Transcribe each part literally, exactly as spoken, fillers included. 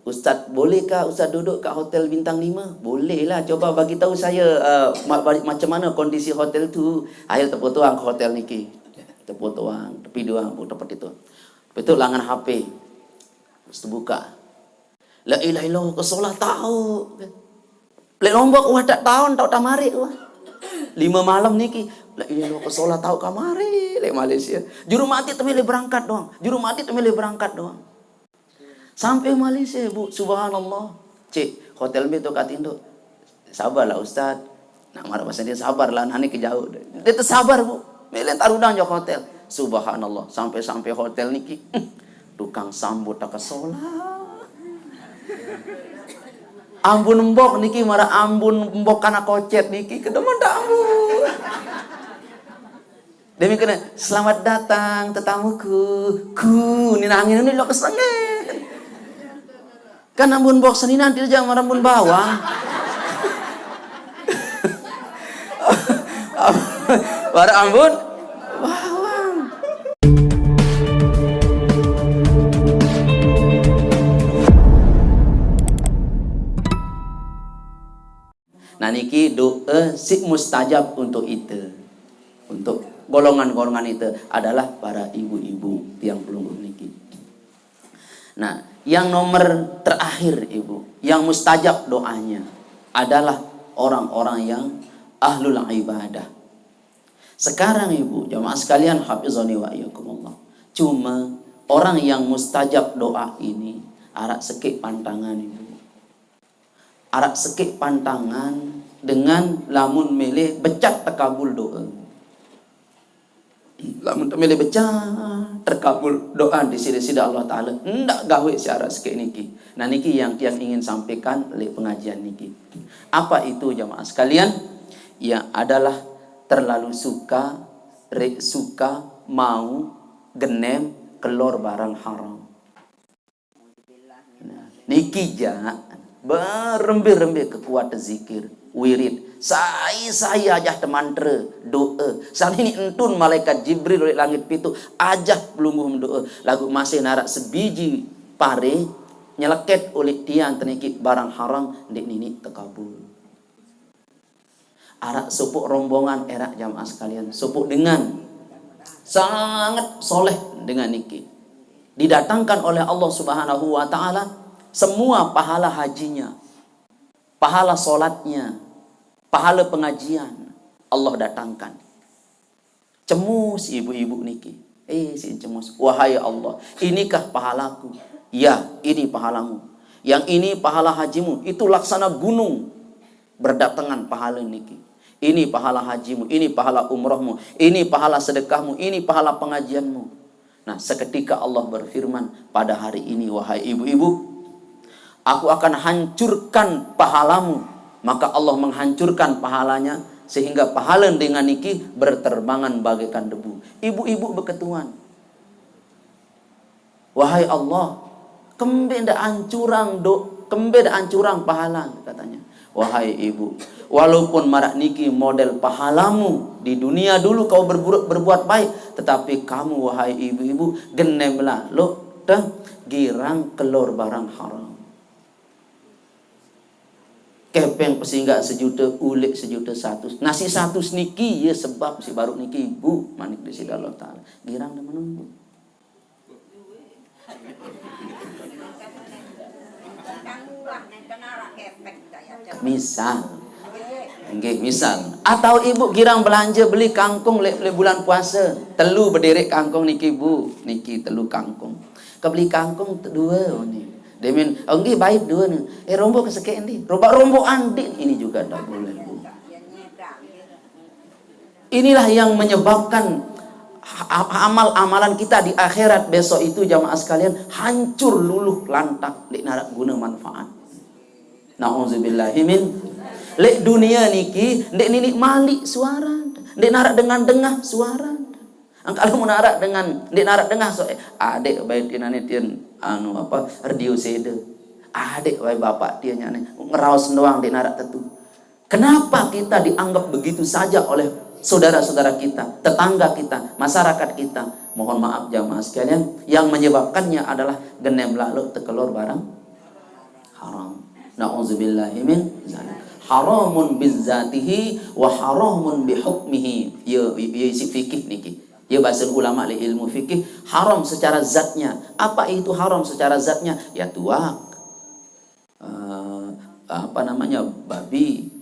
"Ustaz, bolehkah Ustaz duduk kat hotel bintang lima?" "Boleh lah, coba bagi tahu saya, uh, ma- macam mana kondisi hotel tu." Akhir teputuang ke hotel niki. Teputuang, tepi duang, bu, tempat itu. Betul langan H P. Terus terbuka. "La ilaha illallah ke solat tau." Lek Lombok wah tak taun tau tamarik wah. Lima malam niki. "La ilaha illallah ke solat tau kamari." Lek Malaysia. Juru mati temele berangkat doang. Juru mati temele berangkat doang. Sampai Malaysia, bu, subhanallah. Cik, hotel be tu kat tinduk. "Sabarlah ustaz." Nak marah bahasa dia, "Sabarlah, nani ke jauh." Dia tersabar, bu. Melen tarudang jauh hotel. Subhanallah, sampai-sampai hotel niki. Tukang sambut tak solat. Ambun mbok niki, marah ambun mbok kana kocet niki. Kedemen tak ambun. Demi kena, "Selamat datang tetamuku." Ku, ni nangin ni lo kesengit. Kan ambun mbok seni nanti aja marah ambun bawang. Marah ambun bawang. Nah, niki doa si mustajab untuk ite. Untuk golongan-golongan itu adalah para ibu-ibu tiang pelungguh niki. Nah, yang nomor terakhir, ibu, yang mustajab doanya adalah orang-orang yang ahlul ibadah. Sekarang, ibu, jamaah sekalian, hafizani wa iyyakumullah. Cuma orang yang mustajab doa ini arak sekik pantangan, ibu. Arak sekik pantangan dengan lamun milih becat terkabul doa. Lamun temilih becat terkabul doa di sida-sida Allah Taala. Ndak gawe si arak sekik niki. Nah, niki yang tiang ingin sampaikan oleh pengajian niki. Apa itu, jamaah sekalian? Ya adalah terlalu suka, rek suka, mau, genem, kelor barang haram. Nah, niki ja berembe-rembe kekuatan zikir, wirid. Sai-sai ajah temantra doa. Sani ni entun malaikat Jibril oleh langit pitu ajah pelungguh doa. Lagu masih narak sebiji pare nyeleket oleh tiang teniki barang haram, ndik nini terkabul. Arak sopok rombongan, erak jamaah sekalian, sopok dengan sangat soleh dengan niki. Didatangkan oleh Allah Subhanahu wa Ta'ala semua pahala hajinya, pahala solatnya, pahala pengajian, Allah datangkan. Cemus ibu-ibu niki. Eh, si cemus. "Wahai Allah, inikah pahalaku?" "Ya, ini pahalamu. Yang ini pahala hajimu." Itu laksana gunung berdatangan pahala niki. "Ini pahala hajimu, ini pahala umrohmu, ini pahala sedekahmu, ini pahala pengajianmu." Nah, seketika Allah berfirman, "Pada hari ini, wahai ibu-ibu, Aku akan hancurkan pahalamu." Maka Allah menghancurkan pahalanya, sehingga pahala dengan niki berterbangan bagaikan debu. Ibu-ibu beketuan, "Wahai Allah, kembe ndak ancurang do, kembe ndak ancurang pahala?" katanya. "Wahai ibu, walaupun marak niki model pahalamu di dunia dulu kau berbuat, berbuat baik, tetapi kamu, wahai ibu-ibu, genemlah lo teh girang kelor barang haram." Kepeng pesinggah sejuta, ulik sejuta satus. Nasi satus niki, ya sebab si baru niki ibu manik di sida Allah Taala. Girang dah menunggu. Misal. Nggih, misal. Atau ibu girang belanja beli kangkung lek, lek bulan puasa. Telu bederek kangkung niki, Bu. Niki telu kangkung. Kebeli kangkung dua ni. Demin, "Oh, nggih, baik dua ni." Eh, rombok ke sekek ndi? Rombok, rombok andi. Ini juga ndak boleh, Bu. Inilah yang menyebabkan ha-, amal-amalan kita di akhirat besok itu, jamaah sekalian, hancur luluh lantak, ndak narak guna manfaat. Nauzubillahimin. Lek dunia niki, ndak nini malik suara, ndak narak dengar-dengar suara. Angkal mun narak dengan, ndak narak dengar so, eh, adek bae tinan ni tian, anu apa, radio sede. Adek bae bapak tian nyane ngeraos doang, ndak narak tetu. Kenapa kita dianggap begitu saja oleh saudara-saudara kita, tetangga kita, masyarakat kita? Mohon maaf jamaah sekalian, yang menyebabkannya adalah genem lalu tekelor barang. Haram. Na'udzubillahi min zalik. Haramun bizzatihi wa haramun bihukmihi. Ya, ya isi fikih niki. Ya, bahasa ulama le ilmu fikih, haram secara zatnya. Apa itu haram secara zatnya? Ya, tuak. Eh, apa namanya? Babi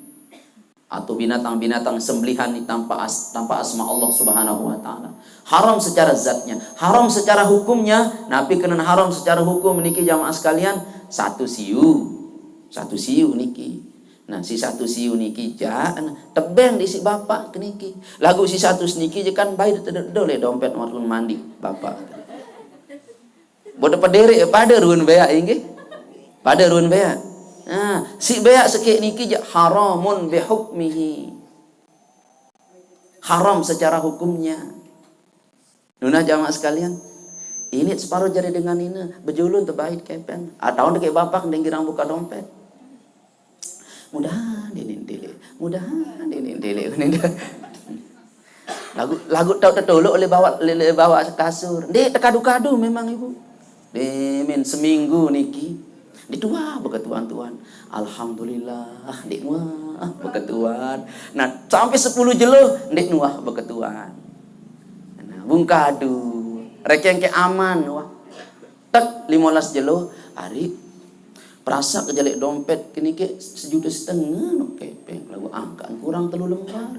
atau binatang-binatang sembelihan ni tanpa as-, tanpa asma Allah Subhanahu wa taala. Haram secara zatnya, haram secara hukumnya. Napi kena haram secara hukum niki, jamaah sekalian? Satu siu. Satu siu niki. Nah, si satu siu niki ja, nah, tebeng di si bapak ke niki. Lagu si satu niki je kan baik, dole dompet waktu mandi bapak. Bodoh pedere pada ruun beak inggih. Pada ruun beak. Nah, si beak sekik niki je haramun bihukmihi. Haram secara hukumnya. Nuna jamaah sekalian, ini separuh jari dengan ini, bejulun tebait kepeng. Atau deke bapak ndeng girang buka dompet. Mudahan ini dili, mudahan ini dili. Lagu, lagu tau tetuluk oleh bawa, oleh bawa kasur. Dek, tekadu-kadu memang ibu. Demen seminggu niki. Dek, tuah beketuan-tuan. Alhamdulillah, dek, muah beketuan. Nah, sampai sepuluh jelo, dek, nuah beketuan. Nah, bungkadu. Rekeng ke aman, wah. Tek, lima belas jelo, hari. Perasa kejelek dompet kini ke sejuta setengah no kepeng. Lalu angkat kurang telu lembar.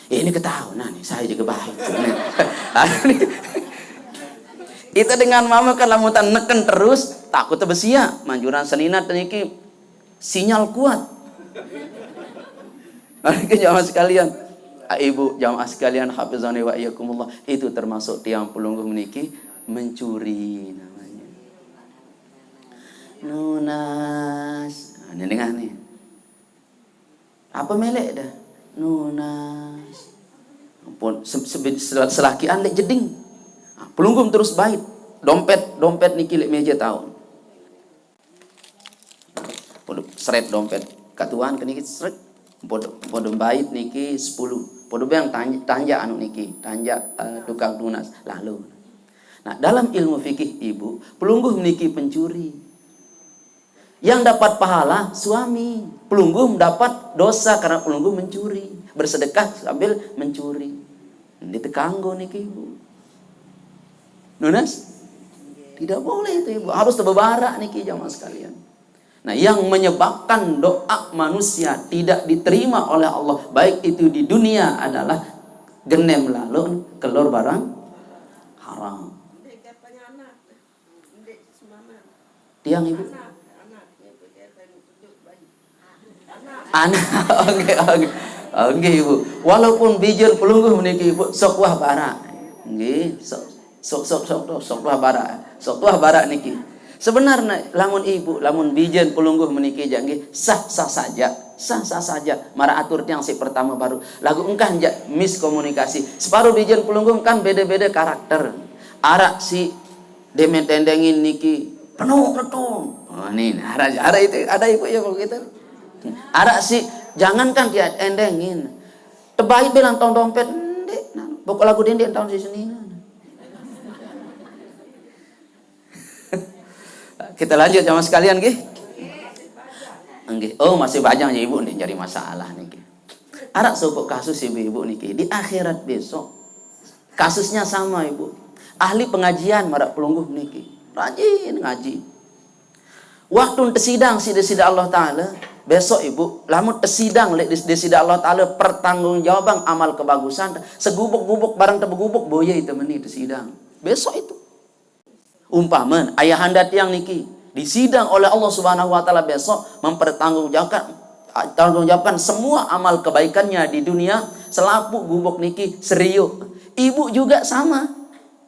Eh, ini ketahuan nih, saya juga baik. Kita dengan mama kan lamutan neken terus, takut terbesia. Manjuran senina niki sinyal kuat. Oke, jamaah sekalian. Ah, ibu, jamaah sekalian, hafizani wa iyyakumullah, itu termasuk tiang pelungguh meniki mencuri namanya. Nunas. Nah, ini dengar nih. Apa melek dah? Nunas. Ampun, se-, se-, sel-, selakian lek jeding. Ah, pelungguh terus bait. Dompet, dompet niki lek meja taun. Podo seret dompet. Katuan ke niki seret. Podo, podo bait niki sepuluh. Podo bang tanja, tanja anu niki, tanja, eh, tukang nunas. Lalu. Nah, dalam ilmu fikih ibu, pelungguh niki pencuri. Yang dapat pahala suami, pelungguh mendapat dosa karena pelungguh mencuri, bersedekah sambil mencuri. Ditekanggo niki ibu. Nunas? Tidak boleh itu ibu, harus tebebarak niki jamaah sekalian. Nah, yang menyebabkan doa manusia tidak diterima oleh Allah, baik itu di dunia, adalah genem lalu kelor barang haram. Tiang ibu. Anak, oke, oke. Oke, ibu. Walaupun bijen pelungguh meniki ibu, sok wah barak. Nggih, sok, sok, sok, sok, sok, sok wah barak. Sok wah barak niki. Sebenarnya lamun ibu, lamun bijen pelungguh meniki ja nggih, sah-sah saja. Sah-sah saja. Mara atur tiang si pertama baru. Lagu engkah ja miskomunikasi. Separuh bijen pelungguh kan beda-beda karakter. Arak si demen tendengin niki penuh betul. Oh, ini ada, ada itu, ada ibu ya kalau gitu. Ada sih, jangankan dia endengin. Tebai bilang tong dompet, ndek, nah, pokok lagu dendek tahun si Senin. Kita lanjut jamaah sekalian, nggih. Nggih. Oh, masih banyak ya ibu nih jadi masalah nih. Arak sopok kasus ibu-ibu niki di akhirat besok. Kasusnya sama ibu. Ahli pengajian marak pelungguh niki. Rajin ngaji. Waktu tesidang sida-sida Allah Ta'ala, besok ibu, lamun tesidang lek dis-, disida Allah Ta'ala pertanggungjawaban amal kebagusan, segubuk-gubuk barang tebegubuk boya itu meni tesidang. Besok itu. Umpama ayahanda tiang niki disidang oleh Allah Subhanahu wa Ta'ala besok, mempertanggungjawabkan, tanggungjawabkan semua amal kebaikannya di dunia, selapu gubuk niki seriuk. Ibu juga sama,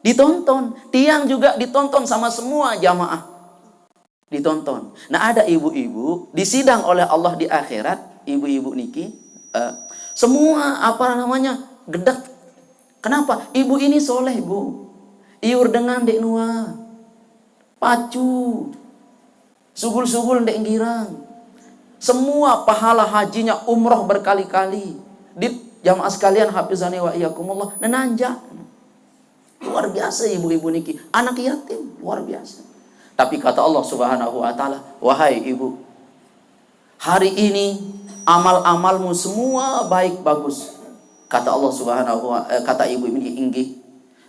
ditonton. Tiang juga ditonton sama semua jamaah. Ditonton. Nah, ada ibu-ibu disidang oleh Allah di akhirat, ibu-ibu niki, eh, semua apa namanya, gedek. Kenapa? Ibu ini soleh, Bu. Iur dengan dek nua. Pacu. Sugul-sugul ndek girang. Semua pahala hajinya umroh berkali-kali. Di jamaah sekalian, hafizani wa iyyakumullah, nenanja. Luar biasa ibu-ibu niki. Anak yatim, luar biasa. Tapi kata Allah Subhanahu wa Ta'ala, "Wahai ibu, hari ini amal-amalmu semua baik bagus." Kata Allah Subhanahu wa, eh, kata ibu ini, "Inggih.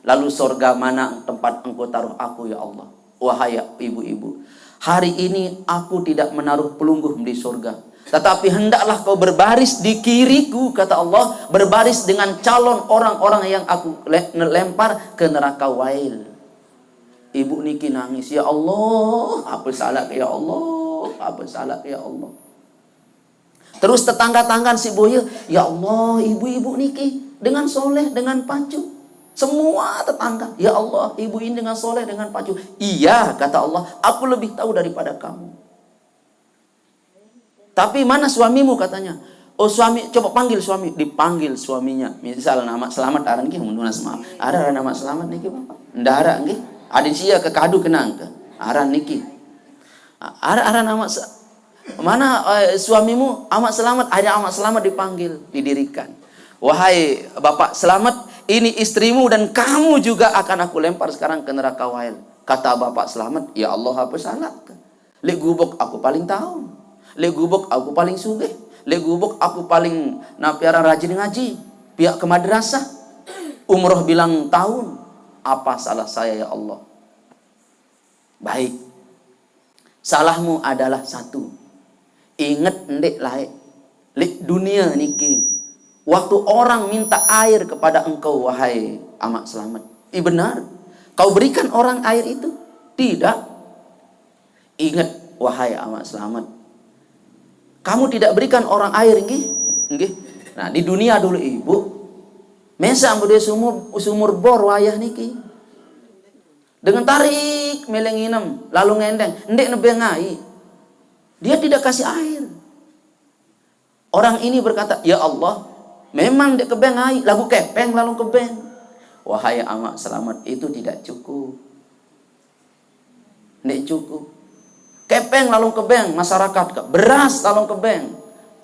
Lalu sorga mana tempat engkau taruh aku, ya Allah?" Wahai ibu-ibu, hari ini aku tidak menaruh pelungguh di sorga. Tetapi hendaklah kau berbaris di kiriku, kata Allah, berbaris dengan calon orang-orang yang aku le-, lempar ke neraka wail. Ibu niki nangis, "Ya Allah, apa salah ke ya Allah? Apa salah ke ya Allah?" Terus tetangga-tangga si boya, "Ya Allah, ibu-ibu niki dengan soleh, dengan pacu." Semua tetangga, "Ya Allah, ibu ini dengan soleh, dengan pacu." "Iya," kata Allah, "aku lebih tahu daripada kamu." "Tapi mana suamimu?" katanya. "Oh, suami, coba panggil suami." Dipanggil suaminya. Misal nama Selamat, aran nggih, mun nunas maaf. "Ada, ada nama Selamat niki, Bapak?" "Ndak ada nggih." "Ada sia ke kadu kenang ke?" "Aran niki." "Ada, ada nama se-, mana, eh, suamimu?" "Amat Selamat." Ada Amat Selamat dipanggil, didirikan. "Wahai Bapak Selamat, ini istrimu dan kamu juga akan aku lempar sekarang ke neraka wail." Kata Bapak Selamat, "Ya Allah, apa salah ke? Lek gubuk aku paling taun. Lek gubuk aku paling sugih. Lek gubuk aku paling napiaran rajin ngaji. Pihak ke madrasah. Umroh bilang taun. Apa salah saya, ya Allah?" "Baik. Salahmu adalah satu. Ingat ndik laik. Lek dunia niki. Waktu orang minta air kepada engkau, wahai Amat Selamat. Ih, benar. Kau berikan orang air itu?" "Tidak." "Ingat, wahai Amat Selamat. Kamu tidak berikan orang air, nggih?" Nggih. Nah, di dunia dulu, ibu. Mesa ambo dia sumur, sumur bor wayah niki. Dengan tarik meleng inem, lalu ngendeng, ndik nebeng ai. Dia tidak kasih air. Orang ini berkata, "Ya Allah, memang ndik kebeng ai, lagu kepeng lalu kebeng." Wahai Amat Selamat, itu tidak cukup. Ndik cukup. Kepeng lalu kebeng, masyarakat ke. Beras lalu kebeng.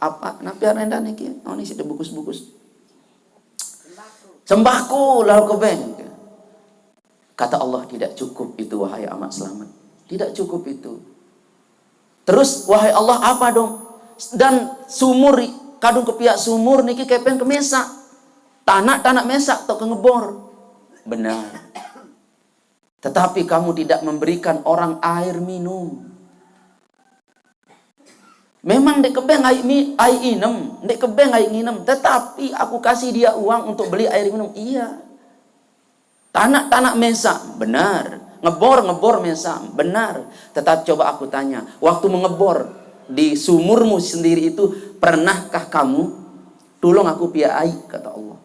Apa? Napi arenda niki? Oh, ini sudah bukus-bukus. Sembako lalu kebeng. Kata Allah, "Tidak cukup itu, wahai Amat Selamat. Tidak cukup itu." Terus, "Wahai Allah, apa dong?" Dan sumur, kadung ke pihak sumur niki kepeng ke mesa. Tanak-tanak mesa atau ke ngebor. Benar. "Tetapi kamu tidak memberikan orang air minum." Memang ndik kebeng ai mi-, ai inem, ndik kebeng ai nginem, tetapi aku kasih dia uang untuk beli air minum. Iya. Tanak-tanak mesa, benar. Ngebor, ngebor mesa, benar. Tetapi coba aku tanya, waktu mengebor di sumurmu sendiri itu, pernahkah kamu, "Tulung aku pia ai," kata Allah?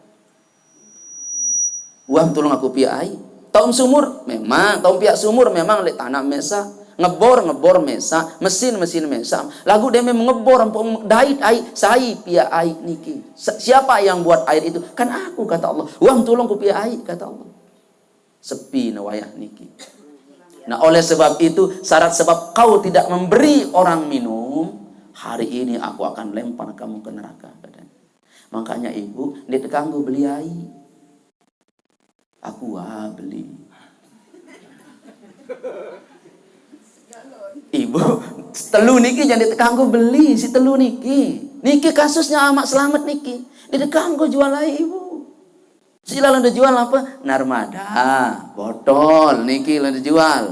"Wah, tulung aku pia ai." Taun sumur, memang. Taun pia sumur, memang, lek tanak mesa. Ngebor, ngebor mesa. Mesin, mesin mesa. Lagu dia memang ngebor, ampun, dait ai, sai pia ai niki. "Si-, siapa yang buat air itu?" "Kan aku," kata Allah. "Wah, tulung ku pia ai," kata Allah. Sepi na wayah niki. Nah, oleh sebab itu, syarat sebab kau tidak memberi orang minum, hari ini aku akan lempar kamu ke neraka, katanya. Makanya ibu, ndik tekanggu beli ai. Aku, ah, beli. Ibu, telu niki jangan ndik tekanggu beli, si telu niki. Niki kasusnya Amat Selamat niki. Ndik tekanggu jual ai, ibu. Si lalu dijual apa? Narmada, botol, niki lalu dijual.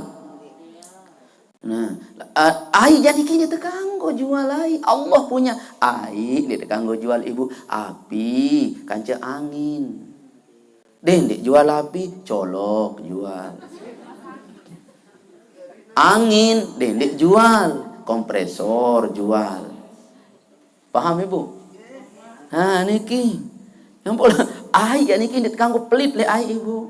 Nah, a-, ai jadi kini tekanggo jual ai. Allah punya ai, ndik tekanggo jual, ibu. Api, kanca angin. Deh, ndik jual api, colok jual. Angin, deh, ndik jual, kompresor jual. Paham, ibu? Ha, niki. Yang pola ai ya niki ndik tekanggo pelit lek ai, ibu.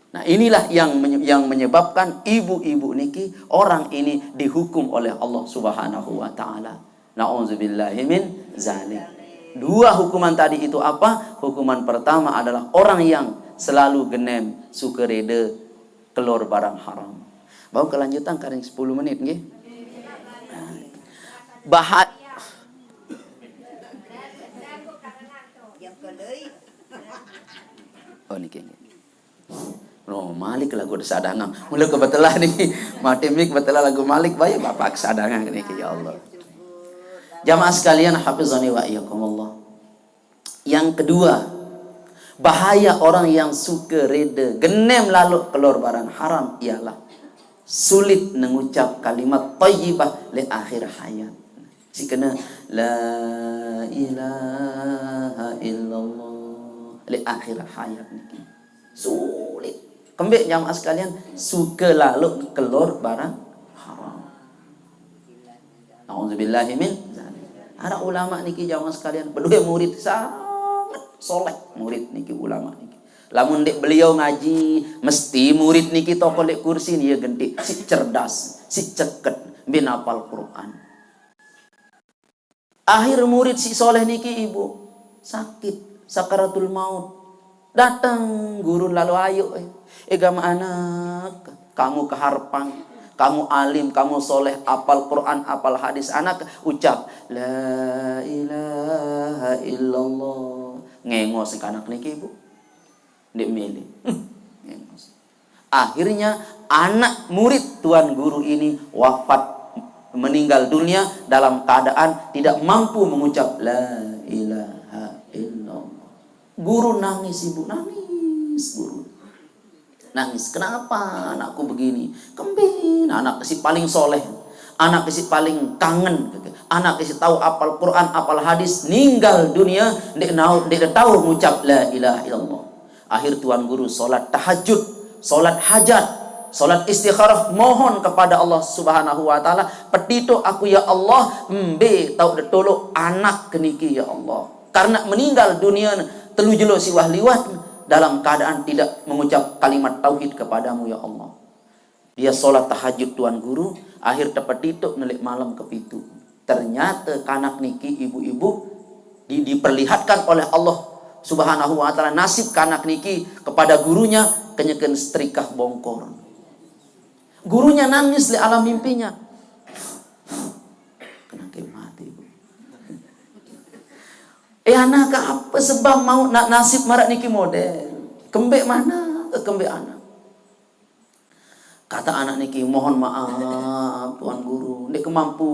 Nah, inilah yang menye-, yang menyebabkan ibu-ibu niki, orang ini dihukum oleh Allah Subhanahu wa Ta'ala. Na'udzubillahi min zalik. Dua hukuman tadi itu apa? Hukuman pertama adalah orang yang selalu genem, suka reda, keluar barang haram. Bau kelanjutan karing sepuluh menit, nggih. Bahat. Oh, niki, nggih. No, Malik lagu kesadangan. Mula kebetulan ni, mati mik kebetulan lagu Malik, baik bapak kesadangan ni ke, ya Allah. Jamaah sekalian, hafizani wa iyyakumullah. Yang kedua, bahaya orang yang suka reda genem lalu keluar barang haram ialah sulit mengucap kalimat thayyibah le akhir hayat. Si kena la ilaha illallah le akhir hayat ni. Sulit. Kembik jamaah sekalian, suka lalu keluar barang haram. Nauzubillahi min zalik. Ada ulama niki jamaah sekalian, berdua murid sangat soleh murid niki ulama niki. Lamun dek beliau ngaji, mesti murid niki tokol dek kursi ni, ya gentik, si cerdas, si ceket, bin apal Quran. Akhir murid si soleh niki, ibu, sakit, sakaratul maut. Datang guru lalu ayo, eh, eh gama anak, kamu keharpan, kamu alim, kamu soleh, apal Quran, apal hadis, anak ucap la ilaha illallah. Ngengos kanak niki, ibu. Ndik milih. Ngengos. Akhirnya anak murid tuan guru ini wafat, meninggal dunia dalam keadaan tidak mampu mengucap la ilaha illallah. Guru nangis, ibu, nangis guru. Nangis, kenapa anakku begini? Kembin anak si paling soleh, anak si paling kangen, anak si tahu apal Quran, apal hadis, ninggal dunia, ndik nau, ndik tahu ngucap la ilaha illallah. Akhir tuan guru solat tahajud, solat hajat, solat istikharah, mohon kepada Allah Subhanahu wa Ta'ala, petituk aku, ya Allah, mbe tau detolok anak keniki, ya Allah. Karena meninggal dunia telu jelo siwah liwat dalam keadaan tidak mengucap kalimat tauhid kepadamu, ya Allah. Dia solat tahajud tuan guru, akhir tepetituk nelik malam kepitu. Ternyata kanak niki, ibu-ibu, di, diperlihatkan oleh Allah Subhanahu wa Ta'ala nasib kanak niki kepada gurunya, kenyeken setrikah bongkor. Gurunya nangis di alam mimpinya. Kena ke mati, ibu. Eh, anak, apa sebab mau nak nasib marak niki model? Kembek mana ke kembek anak? Kata anak niki, mohon maaf tuan guru, ndik kemampu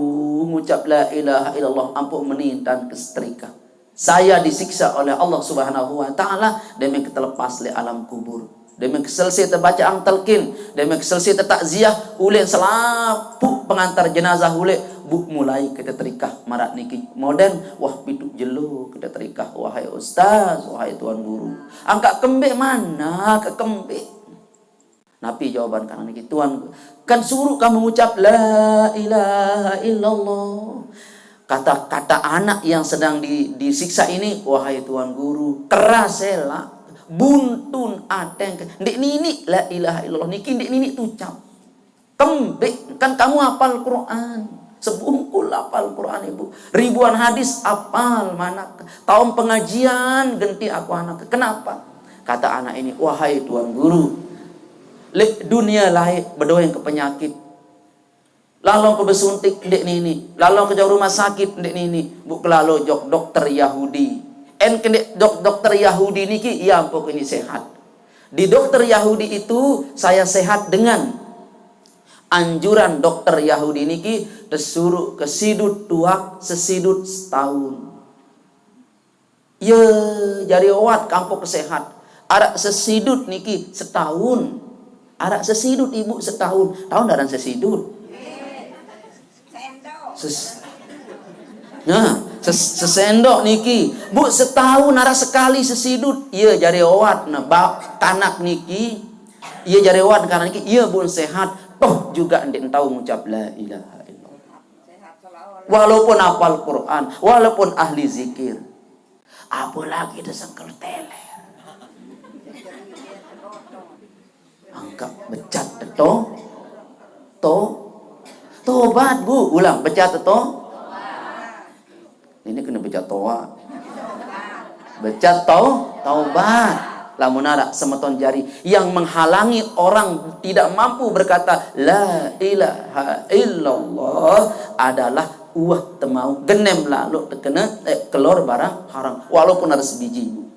ngucap la ilaha illallah, ampun menintan ke setrika. Saya disiksa oleh Allah Subhanahu wa Ta'ala demi ketelepas le alam kubur. Demi keselesai terbaca ang telkin, demi keselesai tertakziah, ulih selapuh pengantar jenazah ulih, bu mulai kita terikah marak niki modern, wah pitu jelo kita terikah, wahai ustaz, wahai tuan guru. Angkat kembik mana ke kembik? Napi jawaban kanak niki, tuan, kan suruh kamu ngucap la ilaha illallah. Kata-kata anak yang sedang di, disiksa ini, wahai tuan guru, keras elak, buntun ateng, ndik ninik la ilaha illallah niki, ndik ninik tucap. Kembik, kan kamu apal Quran. Sebungkul apal Quran, ibu. Ribuan hadis apal manak. Taun pengajian genti aku anak. Kenapa? Kata anak ini, wahai tuan guru, lek dunia laik bedoeng ke penyakit. Lalu ke besuntik, ndik nini. Lalu ke jauh rumah sakit, ndik nini. Bu kelalo jok dokter Yahudi. En ke ndik dok, dokter Yahudi niki, ia ampo ini sehat. Di dokter Yahudi itu, saya sehat dengan anjuran dokter Yahudi niki, tesuruh ke sidut tuak sesidut setahun. Ye, jari obat kampok sehat. Arak sesidut niki setahun. Arak sesidut, ibu, setahun. Taun daran sesidut? Ses, nah, ses, sesendok niki. Bu, setahun arak sekali sesidut. Ye, jari obat. Nah, bab kanak niki. Ye, jari obat kanak niki. Ye, bun sehat. Toh juga ndik tau ngucap la ilaha illallah. Walaupun apal Quran, walaupun ahli zikir. Apalagi disengkel teler. Angkat becat teto. To. Tobat, bu. Ulang, becat teto. Ini kena becat toa. Becat tau, taubat. Lamun ada semeton jari yang menghalangi orang tidak mampu berkata la ilaha illallah adalah uah temau genem lalu terkena, eh, keluar barang haram, walaupun ada sebiji, bu.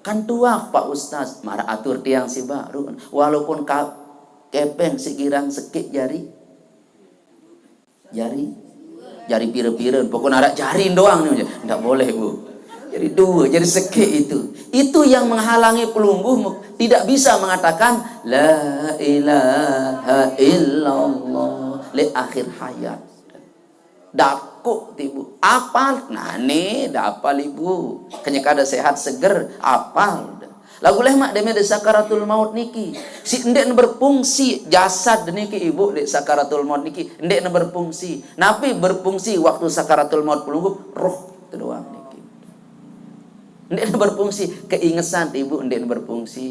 Kan tuak, Pak Ustaz, maraq atur tiang siq baruq. Walaupun ka-, kepeng siq girang sekeq jari. Jari. Jari pire-pire, pokokne araq jari doang ni. Ndak boleh, Bu. Jari due, jari sekeq itu. Itu yang menghalangi pelungguh me-, tidak bisa mengatakan, "La ilaha illallah," leq akhir hayat. Dakoq tiq, Bu. Apal? Nah, ne, dah apal, Ibu. Kenyeke ada sehat, seger, apal. Laguq lemaq deme de sakaratul maut niki. Siq ndeqne berfungsi jasad niki, Ibu, leq sakaratul maut niki. Ndeqne berfungsi. Napi berfungsi waktu sakaratul maut pelungguh? Roh, itu doang niki. Ndeqne berfungsi. Keingesan, Ibu, ndeqne berfungsi.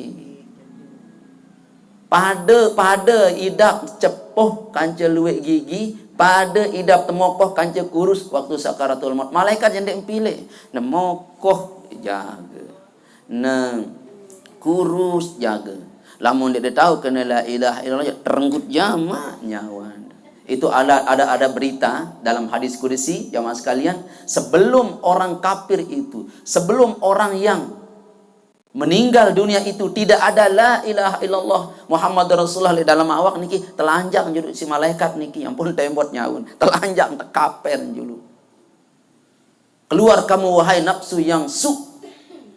Pade, pade idap cepoh kance lueq gigi, pade idap temokoh kance kurus waktu sakaratul maut. Malaikat je ndeq mpilih, nemokoh jage, ne kurus jage. Lamun ndeq de tao kene la ilaha illallah, terenggut jamaq nyawan. Itu ada, ada, ada berita dalam hadis kudusi, jamaah sekalian, sebelum orang kafir itu, sebelum orang yang meninggal dunia itu tidak ada la ilaha illallah Muhammadur Rasulullah leq dalem awak niki, telanjang juluq siq malaikat niki, ampun tembot nyaun, telanjang, tekaper juluq. Keluar kamu, wahai nafsu yang su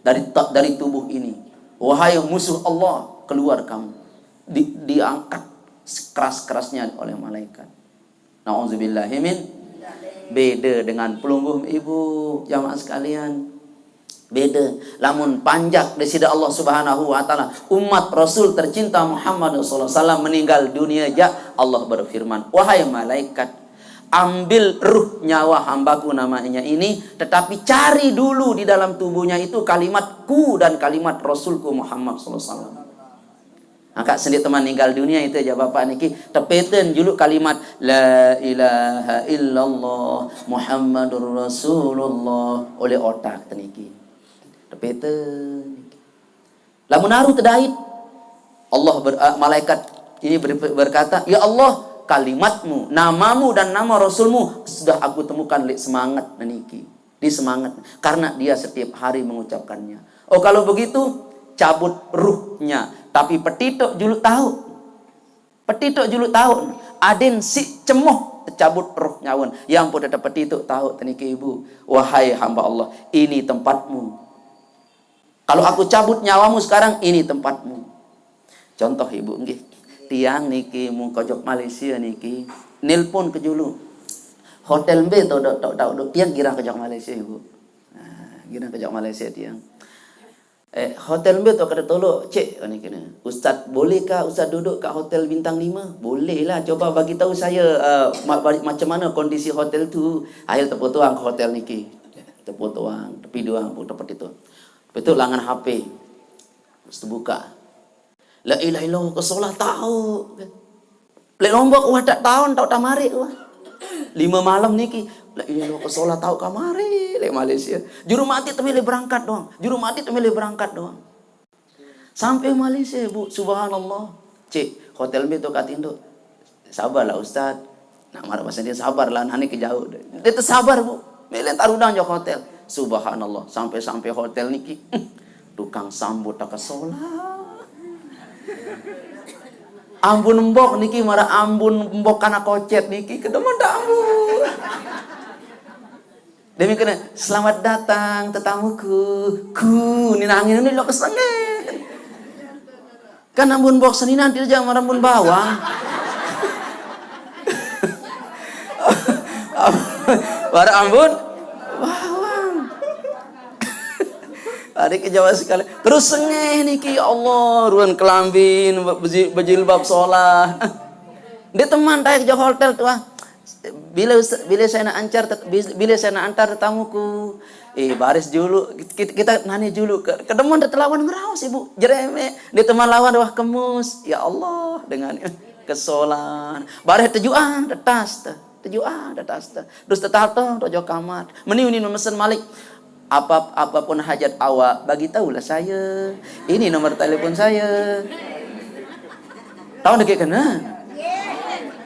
dari ta-, dari tubuh ini. Wahai musuh Allah, keluar kamu. Di-, diangkat sekeras-kerasnya oleh malaikat. Nauzubillahi min. Beda dengan pelungguh, Ibu, jamaah sekalian. Beda. Lamun panjak Deside Allah Subhanahu wa Ta'ala, umat Rasul tercinta Muhammad sallallahu alaihi wasallam meninggal dunia, jaq Allah berfirman, "Wahai malaikat, ambil ruh nyawa hambaku namanya ini, tetapi cari dulu di dalam tubuhnya itu kalimatku dan kalimat Rasulku Muhammad sallallahu alaihi wasallam." Angkaq sendeq teman ninggal dunie ite, jaq bapak niki, tepeten juluq kalimat, "La ilaha illallah Muhammadur Rasulullah," oleq otak teniki. Tepeten. Lamun aru tedait, Allah ber-, eh, malaikat ini ber-, berkata, "Ya Allah, kalimatmu, namamu dan nama Rasulmu sudah aku temukan leq semanget neniki." Di semanget, karena dia setiap hari mengucapkannya. Oh, kalau begitu, cabut ruhnya, tapi petitoq juluq taoq. Petitoq juluq taoq. Adin siq cemoh tecabut ruh nyaun. Yang pun tetep petitoq taoq teniki, Ibu. Wahai hamba Allah, ini tempatmu. Kalau aku cabut nyawamu sekarang, ini tempatmu. Contoh, Ibu, nggih. Tiang niki mun kojok Malaysia niki, nelpon ke julu. Hotel mbe to, dok, dok, dok, dok, tiang girang kojok Malaysia, Ibu. Nah, girang kojok Malaysia tiang. "Eh, hotel mbe to kade toloq, Cek?" Niki ne. "Ustaz, bolehkah Ustaz duduk kat hotel bintang lima?" "Boleh lah, coba bagi tahu saya, eh, ma-, ma-, macam mana kondisi hotel tu." Akhir tepotoang ke hotel niki. Tepotoang, tepidoang, Bu, tepe itu. Betul langan H P. Terus tebuka. La ilaha illallah kesolah taoq. Leq Lombok wah tak taun, taoq tamarik wah. Lime malem niki, la ilaha illallah kesolah taoq kamari leq Malaysia. Juru mati temilih berangkat doang. Juru mati temilih berangkat doang. Sampai Malaysia, Bu, subhanallah. "Cek, hotel mbe to katindoq?" "Sabarlah, Ustaz." Nah, maraq bahasa dia, "Sabarlah, nani ke jauh." Dia tesabar, Bu. Mele entar udang jok hotel. Subhanallah, sampai-sampai hotel niki. Tukang sambut tak kesolah. Ambun mbok niki, maraq ambun mbok kanak kocet niki, kedemen tak ambun. Demi kene, "Selamat datang tetamuku." Ku, ni nangis ni lo kesengit. Kan ambun mbok seninan tidak jaq maraq ambun bawang. Maraq ambun bawang. Ari ke Jawa sekali. Terus sengeh niki, ya Allah, ruan kelambin, beji-, bejilbab solah. Ndeq teman taek jok hotel tuah. Bila us-, bila saya nak ancar tet-, bis-, bila saya nak antar tetamuku. Eh, baris juluq, kit-, kita nani juluq ke, kedemen tetelawan ngeraos, Ibu. Jeremeq, ndeq teman lawan wah kemus. Ya Allah, dengan kesolan. Baris tejuan, tetas te. Tejuan, tetas te. Terus tetatong, tojok kamar. Meni unin mesen malik. "Apa, apapun hajat awak, bagi tahulah saya. Ini nomor telepon saya." Taun deke kene?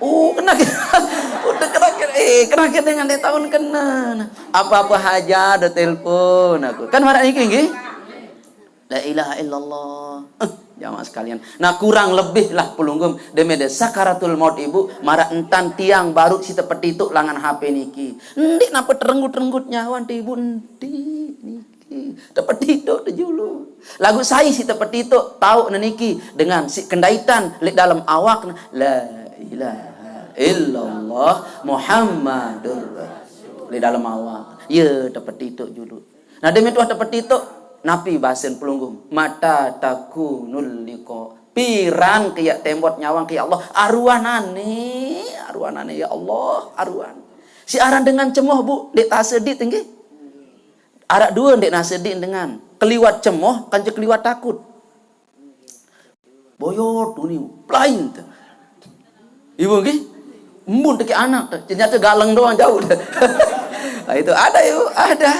Oh, kene ke-, udah kene ke-, eh, kene ke dengan dia taun kene. "Apa-apa hajat, ada telepon aku." Kan maraq niki, nggih? La ilaha illallah. Eh, jamaah sekalian. Nah, kurang lebih lah pelungguh. Deme de sakaratul maut, Ibu, maraq entan tiang baruq si tepetitoq langan H P niki. Ndeq nape terenggut-renggut nyawan te, Ibu, ndeq niki. Tepetitoq te julu. Laguq sai si tepetitoq taoq ne niki dengan si kendaitan leq dalem awak, la ilaha illallah Muhammadur Rasul. Leq dalem awak. Ye tepetitoq julu. Nah, deme tuah tepetitoq, napi basen pelungguh? Mata takunul liqa. Piran ke yaq tembot nyawang ke, ya Allah, aruanane, aruanane, ya Allah, aruan. Si aran dengan cemoh, Bu, ndeq tasediq, nggih. Araq due ndeq nasediq dengan. Keliwat cemoh, kance keliwat takut. Boyot uni, plain te. Ibu nggih? Embun teki anak te. Ternyata galeng doang jauh te. Nah, itu ada, Ibu, ada.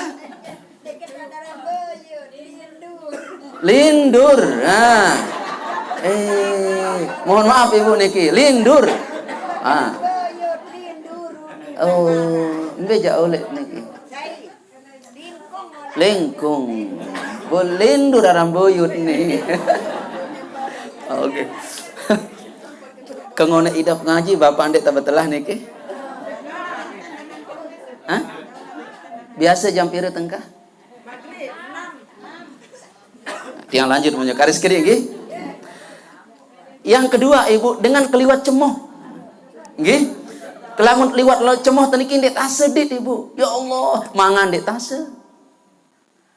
Lindur. Nah. Eh, mohon maaf, Ibu niki, lindur. Ah. Oh, mbe jaq uleq niki. Lingkung. Bun lindur aran buyut ni. Oke. Kengone idap ngaji, Bapak ndeq tebetelah niki? Hah? Biasa jam pire tengkah? Tiang lanjut munyo karis kiri, nggih. Yang kedua, Ibu, dengan keliwat cemoh. Nggih. Kelamun liwat lo-, cemoh teniki ndeq tasediq, Ibu. Ya Allah, mangan ndeq tase.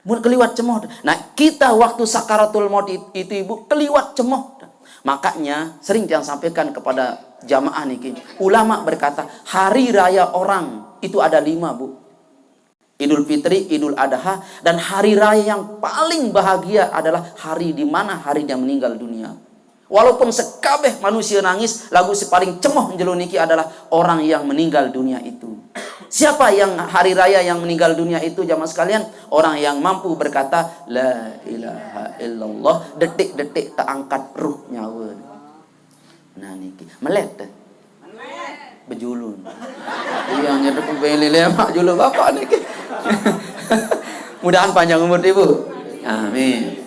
Mun keliwat cemoh. Nah, kita waktu sakaratul maut it-, itu, Ibu, keliwat cemoh. Makanya sering tiang sampaikan kepada jamaah niki. Ulama berkata, hari raya orang itu ada lima, Bu. Idul Fitri, Idul Adha, dan hari raya yang paling bahagia adalah hari di mana hari dia meninggal dunia. Walaupun sekabeh manusia nangis, laguq si paling cemoh jelo niki adalah orang yang meninggal dunia itu. Siapa yang hari raya yang meninggal dunia itu, jamaah sekalian? Orang yang mampu berkata, "La ilaha illallah," detik-detik teangkat ruh nyawa. Nah, niki. Melet deh. Bejulun. Iya, nyedek beli lemak julu Bapak niki. Mudahan panjang umur, Ibu. Amin.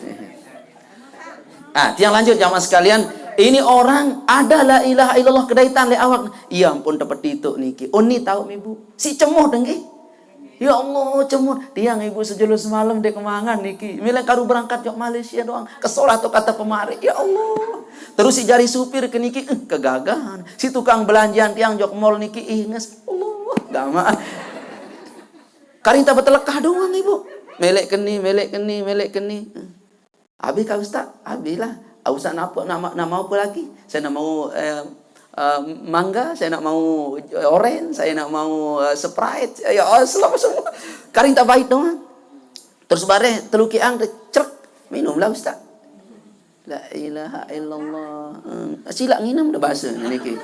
Ah, tiang lanjut, jamaah sekalian. Ini orang ada la ilaha illallah kedaitan leq awak. Ya ampun, tepetitoq niki. Uni taoq, Ibu. Si cemoh dengki. Ya Allah, cemoh. Tiang, Ibu, sejelo semalem ndeq kemangan niki. Mele kadu berangkat jok Malaysia doang. Kesolah to kate pemarik. Ya Allah. Terus si jari supir ke niki, eh, kegagahan. Si tukang belanjaan tiang jok mall niki, inges. Allah, gamaq. Karing ta betelekah doang, Ibu. Meleq keni, meleq keni, meleq keni. Habis kah, Ustaz? Habis lah. Ah, Ustaz nak apa, nak ma-, nak mau apa lagi? Saya nak mau, eh, eh, mangga, saya nak mau, eh, orange, saya nak mau, eh, Sprite. Ya, oh, selama semua. Karing ta bait doang. Terus bareh, telu kiang, cerek. Minumlah, Ustaz. La ilaha illallah. Hmm, silaq nginem dah bahasa niki.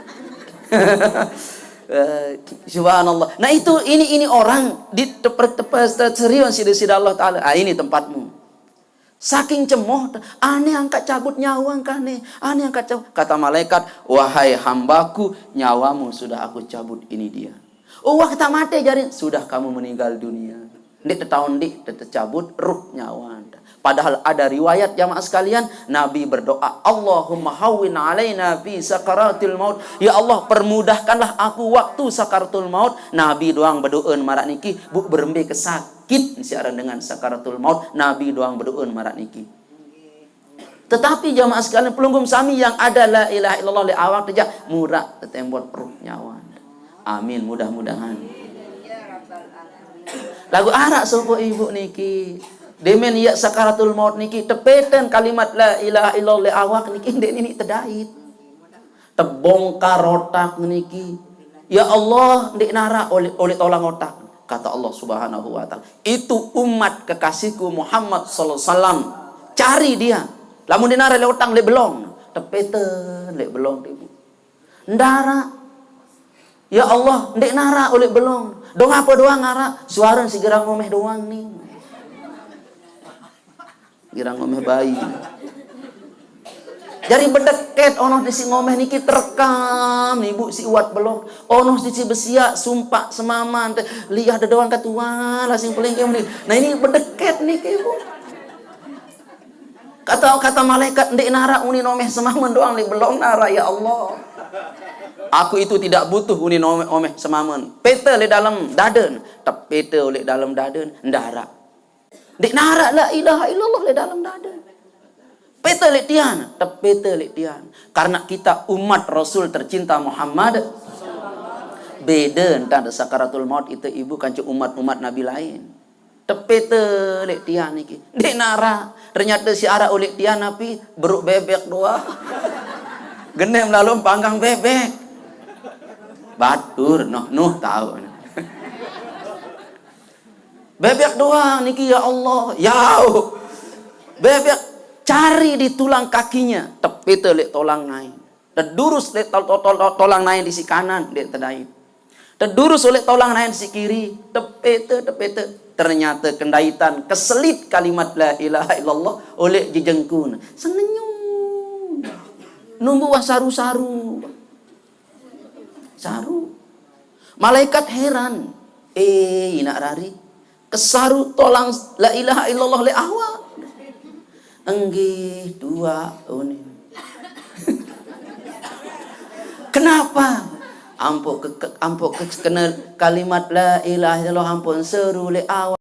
Eh, subhanallah. Nah, itu, ini, ini orang di teper-, teper-, serius sida-sida Allah Taala. Ah, ini tempatmu. Saking cemoh, ane angkat cabut nyawa engkah ne. Ane angkat cabut. Kata malaikat, "Wahai hambaku, nyawamu sudah aku cabut, ini dia." Oh, wah, tak mate, jari, "Sudah kamu meninggal dunia." Ndeq tetaun ndeq te-, tecabut ruh nyawa. Padahal ada riwayat, jamaah sekalian, Nabi berdoa, "Allahumma hawwin alaina fi sakaratil maut." Ya Allah, permudahkanlah aku waktu sakaratul maut. Nabi doang bedoa maraq niki, Bu, berembe ke sakit siaran dengan sakaratul maut, Nabi doang bedoa maraq niki. Tetapi jamaah sekalian, pelungguh sami yang ada la ilaha illallah leq awak, tejaq muraq tetembot ruh nyawa. Amin, mudah-mudahan. Laguq araq sopoq ibu niki, demen yaq sakaratul maut niki, tepeten kalimat la ilaha illallah leq awak niki ndeq niniq tedait. Tebongkar otak niki. Ya Allah, ndeq naraq oleq, oleq tolang otak. Kata Allah Subhanahu wa Ta'ala, "Itu umat kekasihku Muhammad sallallahu alaihi wasallam. Cari dia." Lamun ndeq naraq leq otak, leq belong. Tepeten leq belong, Ibu. Ndaraq. Ya Allah, ndeq naraq oleq belong. Dong ape doang araq? Suare si gerang ngomeh doang ni. Girang ngomeh bayi. Jari bedeket, ono sisi ngomeh niki terekam, Ibu, siq uwat belong. Ono sisi besiaq, sumpaq semaman, te-, liah dedoan ketua lah sing pelingkeh meni. Nah, ini bedeket niki, Ibu. Kata, kata malaikat, "Ndeq naraq unin omeh semamen doang, leq belong naraq, ya Allah." Aku itu tidak butuh unin omeh, omeh semamen. Pete leq dalem daden, tepete leq dalem daden, ndaraq. Ndeq naraq la ilaha illallah leq dalem daden. Pete leq tian, tepete leq tian. Karena kita umat Rasul tercinta Muhammad, bede entan sakaratul maut ite ibu kance umat-umat nabi lain. Tepete leq tian niki. Ndeq naraq. Ternyate siq araq uleq tian napi beruq bebek doang. Geneq lalo panggang bebek. Batur, noh, noh, tao. Bebek doang niki, ya Allah. Yauq. Bebek cari di tulang kakinya. Tepete leq tolang naen. Tedurus leq tol-, tol-, tol-, tolang naen di siq kanan, ndeq tedait. Tedurus uleq tolang naen siq kiri, tepete, tepete. Ternyate kendaitan keselit kalimat la ilaha illallah uleq jejengkun. Sengenyun. Numbuh wah saru-saru. Saru. Malaikat heran. "Eh, inaq rari. Kesaru tolang la ilaha illallah leq awak?" "Enggih, duaq," unin. "Kenapa?" "Ampoq ke, ke, ampoq ke, kene kalimat la ilaha illallah ampoq seru leq awak."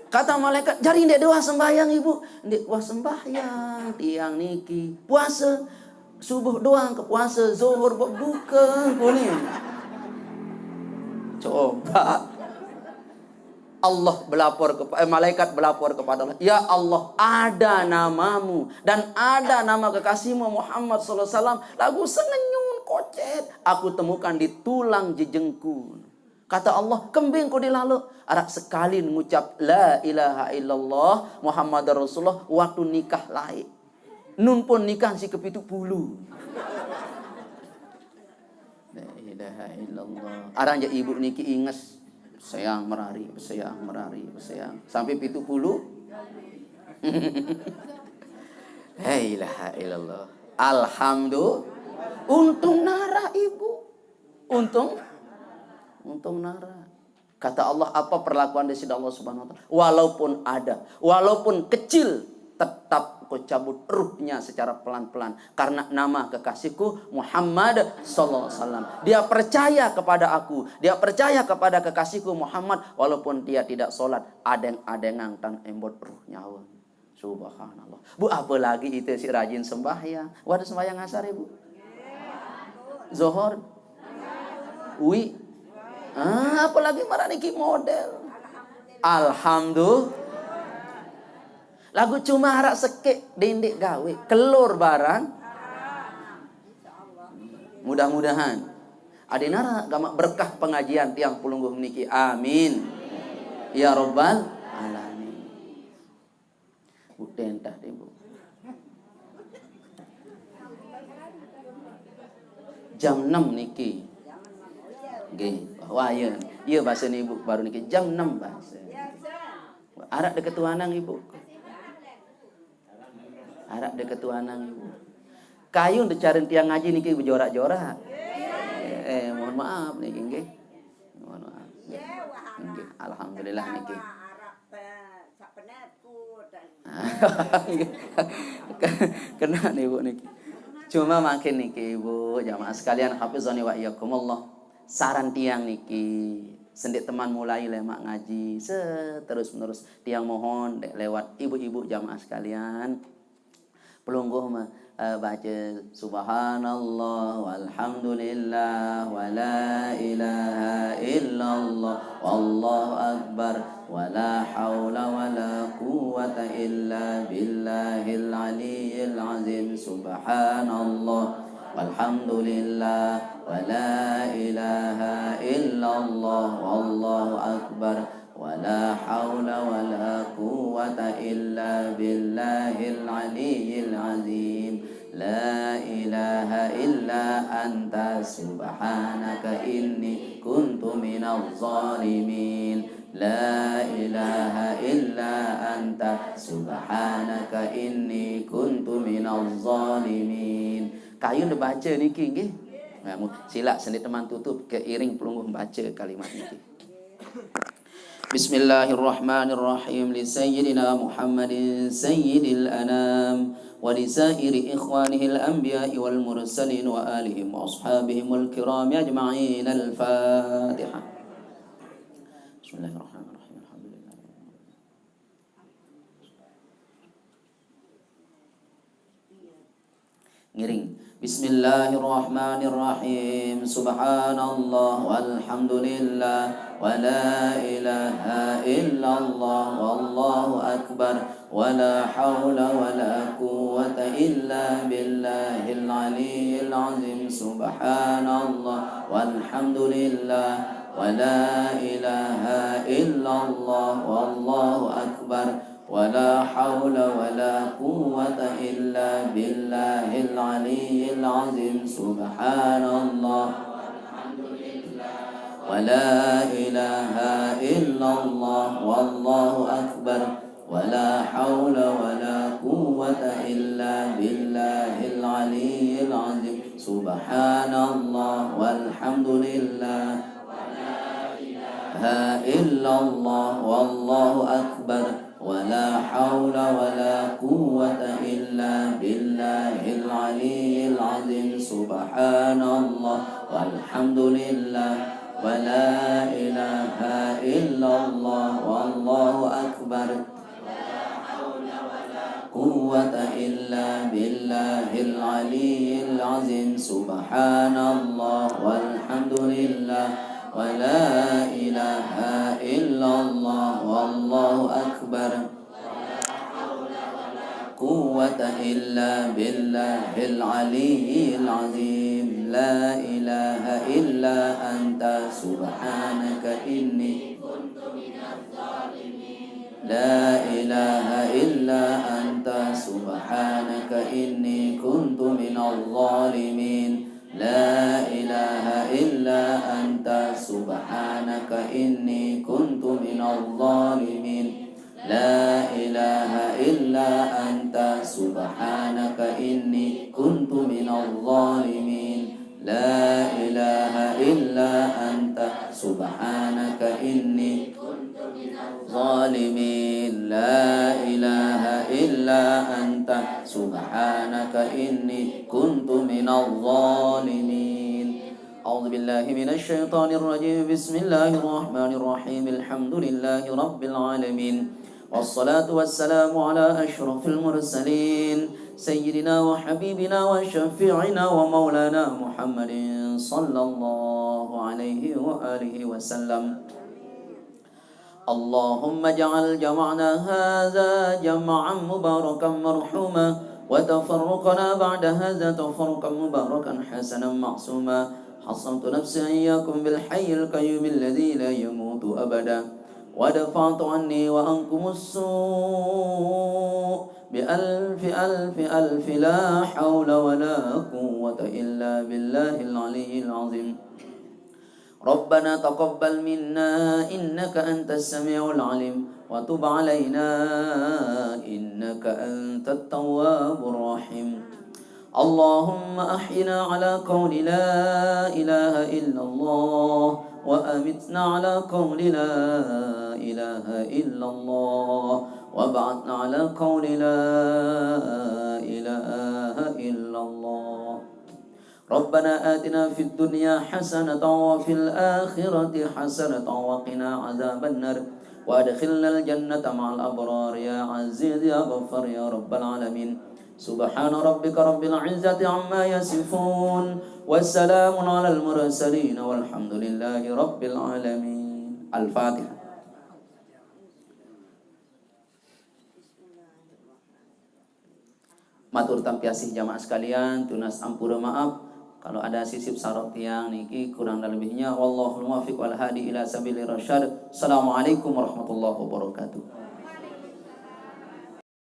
Kata malaikat, "Jari ndeq doang sembahyang, Ibu?" "Ndeq wah sembahyang tiang niki. Puase, subuh doang ke puase, zuhur be-, buke," unin. Coba. Allah belapor kepa-, eh, malaikat belapor kepada Allah, "Ya Allah, ada namamu dan ada nama kekasihmu Muhammad sallallahu alaihi wasallam, laguq sengenyun kocet aku temukan di tulang jejengkun." Kata Allah, "Kembe engko ndeq lalo?" "Araq sekalin ngucap la ilaha illallah Muhammadar Rasulullah waktu nikah laeq. Nun pun nikah siq kepitu pulu." La ilaha illallah. Aran jaq ibu niki inges. Seang merari, seang merari, seang. Sampai pitu puluh. La ilaha illallah. Alhamdulillah. Untung naraq ibu. Untung. Untung naraq. Kata Allah, apa perlakuan Deside Allah Subhanahu wa Ta'ala? Walaupun ada, walaupun kecil, tetap ku cabut ruhnya secara pelan-pelan. Karena nama kekasihku Muhammad sallallahu alaihi wasallam. Dia percaya kepada aku, dia percaya kepada kekasihku Muhammad, walaupun dia tidak sholat, adeng-adengang tan embot ruh nyawa. Subhanallah. Bu, apalagi ite siq rajin sembahyang. Wah, ada sembahyang asar, Ibu? Zohor? Wi? Ah, apalagi maraq niki model. Alhamdulillah. Laguq cuma araq sekeq dendeq gawe, kelor barang. Mudah-mudahan. Adeqn araq gamaq berkah pengajian tiang pelungguh niki. Amin. Ya Rabbal Alamin. Udah entah deh, Bu. Jam enam niki. Nggih, wah, iya. Iya, bahasa Ibu baru niki jam enam bahasa. Araq deket tuanang, Ibu. Araq deket tuanang, Ibu. Kayun ndeq carin tiang ngaji niki bejorak-jorak. Eh, mohon maaf niki, nggih. Mohon maaf. Nggih, alhamdulillah niki. Kena nih, Bu, niki. Cuma makin niki, Bu, jamaah sekalian, hafizani wa iyyakumullah. Saran tiang niki, sendeq teman mulai lemaq ngaji, seterus menerus. Tiang mohon ndeq lewat ibu-ibu jamaah sekalian. Pelungguh me-, eh, bace, "Subhanallah, walhamdulillah, wa la ilaha illallah, wallahu akbar, wa la haula wa la quwwata illa billahil aliyyil azim. Subhanallah, walhamdulillah, wa la ilaha illallah, wallahu akbar, wa la haula wa la quwwata illa billahil aliyyil azim. La ilaha illa anta subhanaka inni kuntu minaz zalimin. La ilaha illa anta subhanaka inni kuntu minaz zalimin." Kayun ndeq bace niki, nggih. Nah, mu-, silaq sendeq teman tutup, keiring pelungguh bace kalimat niki. بسم الله الرحمن الرحيم. لسيدنا محمد سيد الأنام، ولسائر إخوانه الأنبياء والمرسلين وآلهم وأصحابهم الكرام أجمعين. الفاتحة. بسم الله الرحمن الرحيم. الحمد لله. Ngiring. Bismillahirrahmanirrahim. Subhanallah walhamdulillah, wala ilaha illallah, wallahu akbar, wala haula wala quwwata illa billahil aliyyil azim. Subhanallah walhamdulillah, wala ilaha illallah, wallahu akbar, wala haula wala quwwata illa billahil aliyyil azim. Subhanallah, wala ilaha illallah, wallahu akbar, wala haula wala quwwata illa billahil aliyyil azim. Subhanallah walhamdulillah, wala ilaha illallah, wallahu akbar, wala haula wala quwwata illa billahil aliyyil azim. Subhanallah walhamdulillah, wala ilaha illallah, wallahu akbar, quwwata illa billahil aliyyil azim. Subhanallah walhamdulillah, wala ilaha illallah, wallahu akbar, quwwata illa billahil aliyyil azim. La ilaha illa anta subhanaka inni la ilaha illa anta subhanaka inni kuntu minadh dhalimin. La ilaha illa anta subhanaka inni kuntu minadh dhalimin. La ilaha illa anta subhanaka inni kuntu minadh dhalimin. La ilaha illa anta subhanaka inni zalimin. La ilaha illa anta subhanaka inni kuntu minadh dhalimin. A'udzu billahi minasy syaithanir rajim. Bismillahirrahmanirrahim. Alhamdulillahi rabbil alamin. Wassalatu wassalamu ala asyrafil mursalin, sayyidina wa habibina wa syafi'ina wa maulana Muhammadin sallallahu alaihi wa alihi wasallam. اللهم اجعل جمعنا هذا جمعا مباركا مرحوما، وتفرقنا بعد هذا تفرقا مباركا حسنا معصوما. حصنت نفسي إياكم بالحي القيوم الذي لا يموت أبدا، ودفعت عني وعنكم السوء بألف ألف ألف لا حول ولا قوة إلا بالله العلي العظيم. ربنا تقبل منا إنك أنت السميع العليم، وتب علينا إنك أنت التواب الرحيم. اللهم أحينا على قول لا إله إلا الله، وأمتنا على قول لا إله إلا الله، وابعثنا على قول لا إله إلا الله. ربنا آتنا في الدنيا حسنة وفي الآخرة حسنة وقنا عذاب النار، وأدخلنا الجنة مع الأبرار يا عزيز يا غفار يا رب العالمين. سبحان ربك رب العزة عما يصفون، وسلام على المرسلين، والحمد لله رب العالمين. الفاتحة. Matur tampi asih jamaah sekalian, tunas ampura maaf kalau ada sisip sarok tiang niki, kurang dan lebihnya. Wallahul muwaffiq wal hadi ila sabilir rasyad. Assalamualaikum warahmatullahi wabarakatuh.